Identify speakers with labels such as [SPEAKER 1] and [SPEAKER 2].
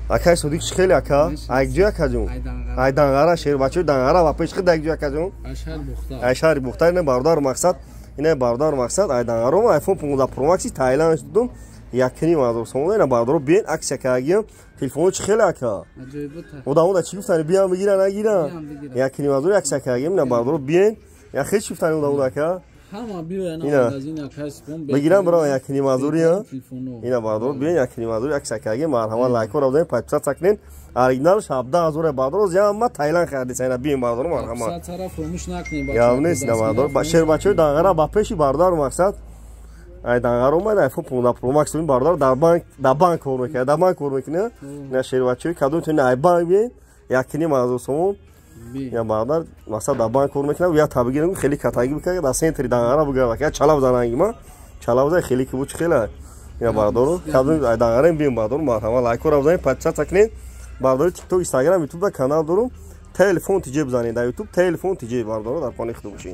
[SPEAKER 1] Акай Содиқ, чӣ хеле, ака? Айкҷӯй, акаҷон? Ай Данғара, шербачаи Данғара ва пеш хид айкҷӯй, акаҷон? Ай шаҳри Бухтар. Ина бародар, мақсад, ина бародар, мақсад, ай Данғара iPhone 15 Pro Max Таиланд дудум 1,5 ҳазор сомона. Ина бародаро, биен, акция кардагиам. Телефоно чӣ хеле, ака? Одамода чӣ гуфтани, биям бигира, нагира? 1,5 ҳазор акция кардагиам. Ина бародаро, биен, я хел чӣ гуфтани одамода, ака? Бигирам, бирам 1,5 ҳазори. Ина бародаро, биен, 1,5 ҳазори акция кардагиам. Марҳамат, лайкҳоро бизанед, подписаться кунед. Оригиналш 17 ҳазоре, бародаро, яма Таиланд харидиса. Ина биен, бародаро, марҳамат. Гап нест. Ина бародаро, шербачаҳои Данғара ба пеши бародар, мақсад, ай Данғара омад, iPhone 15 Pro Max. Бародар дар банк кор мекунад, дар банк кор мекунад. Ина шербачаҳои кадом ай банк биен, 1,5 ҳазор сомон. Я бародар, мақсад, дар банк кор мекунад, я табигирам, хеле катагӣ бикард, дар центри Данғара бугард, я чала бизананги ма чала бизан, хеле ки буд, чӣ хела. Я бародаро, кадом ай Данғара биен, бародаро, марҳамат, лайкҳоро бизанед, подписаться кунед. Бародари ТикТок, Инстаграм, Ютуб да канал дорум, Телефон Тиҷе бизанед дар Ютуб, Телефон Тиҷе. Бародаро, дар хонаи худ бошед.